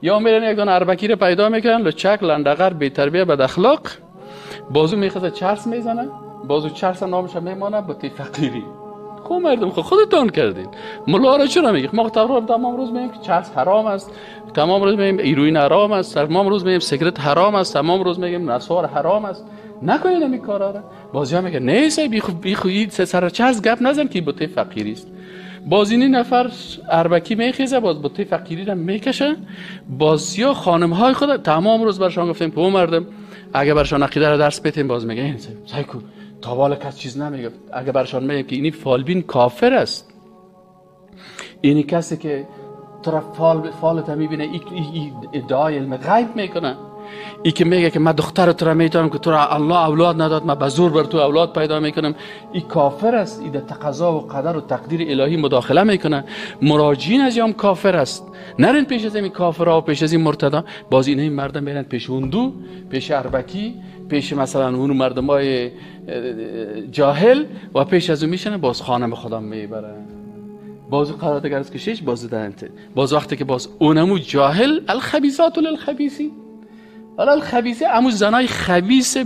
یا میرن یک دانه اربکی رو پیدا میکنن، لچک، لندغر، بی تربیه، بد اخلاق، بازو میخزه چرس میزنه، بازو چرس نامش میمانه بوته فقیری. خب مردم خودتان کردین. ملا را چرا میگی؟ ما تمام روز میگیم که چرس حرام است، تمام روز میگیم ایروین حرام است، تمام روز میگیم سیگرت حرام است، تمام روز میگیم نسوار حرام است. نکنین این کارا را. بازی میگه نه بی سر چرس گپ نزن که بوته فقیری است. باز این نفر اربکی میخیزه، باز بوته فقیری را میکشه. باز یا خانم های خود تمام روز برشان گفتیم که مردم اگه برشان عقیده را درس بدیم، باز میگه این سعی کو تا بالا کس چیز نمیگه. اگه برشان میگه که اینی فالبین کافر است، اینی کسی که طرف فالت میبینه، ای ادعای علم غیب میکنه، ای که میگه که من دختر تو را میتونم که تو را الله اولاد نداد، من به زور بر تو اولاد پیدا میکنم، ای کافر است. ای در تقاضا و قدر و تقدیر الهی مداخله میکنه. مراجعین از یام کافر است. نرین پیش از این کافرها و پیش از این مرتدا. باز اینه این مردم میرن پیش هندو، پیش اربکی، پیش مثلا اون مردمای جاهل و پیش از اون میشنه، باز خانم خدا میبرن. باز قرار دیگر از کشش باز دهنته. باز وقتی که باز اونمو جاهل، الخبیثات للخبیثین، حالا الخبیثه امو زنای خبیث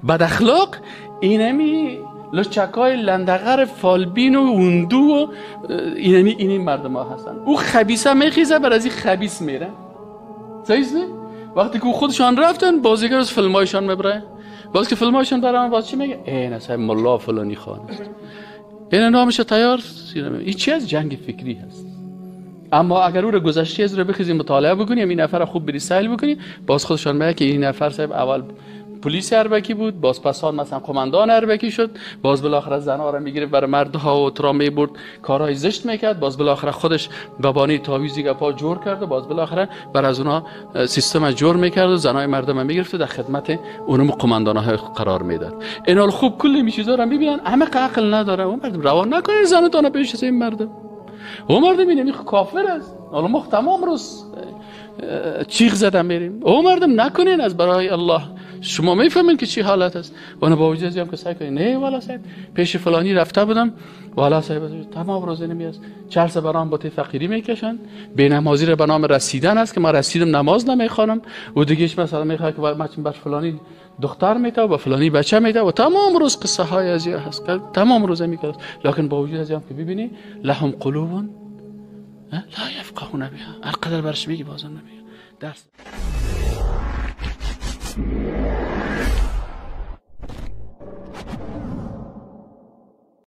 بد اخلاق، اینمی لچکای لندغر فالبین و هندو و اینمی این مردم ها هستن. او خبیثه میخیزه بر از این خبیث میره. صحیح نه؟ وقتی که خودشان رفتن بازیگر از فیلمایشان میبره، باز که فیلمایشان برام باز چی میگه؟ ای نه صاحب ملا فلانی خان است، این نامش تیار. این چی از جنگ فکری هست. اما اگر او رو گذشته از رو بخیزیم مطالعه بکنیم، این نفر خوب بری سیل بکنیم، باز خودشان میگه که این نفر صاحب اول پلیس اربکی بود، باز پسان مثلا قماندان اربکی شد، باز بالاخره زنها را میگرفت برای مردها و ترا میبرد، کارهای زشت میکرد، باز بالاخره خودش بابانی تعویضی گپا جور کرد، باز بالاخره بر از اونها سیستم جور میکرد و زنای مردم میگرفت و در خدمت اونم قماندان‌ها قرار میداد. اینا خوب کلی می چیزا رو میبینن، همه عقل نداره. اون مردم روان نکنید زنتون پیش از این مردم. او مردم اینه کافر است. حالا ما تمام روز چیغ زدن میریم. او مردم نکنین از برای الله. شما میفهمین که چی حالت است. و با وجود از که سعی کنین نه والا صاحب پیش فلانی رفته بودم، والا صاحب تمام روز نمیاست، چرس برام بوته فقیری میکشن، به نمازی را به نام رسیدن است که ما رسیدم نماز نمیخوانم، و دیگهش مثلا میخواد که ما بر فلانی دختر میته و فلانی بچه میته و تمام روز قصه های از هست، تمام روز میکرد. لکن با وجود از که ببینی لهم قلوب لا یفقهون بها، هر قدر برش میگی بازم نمیگه درس.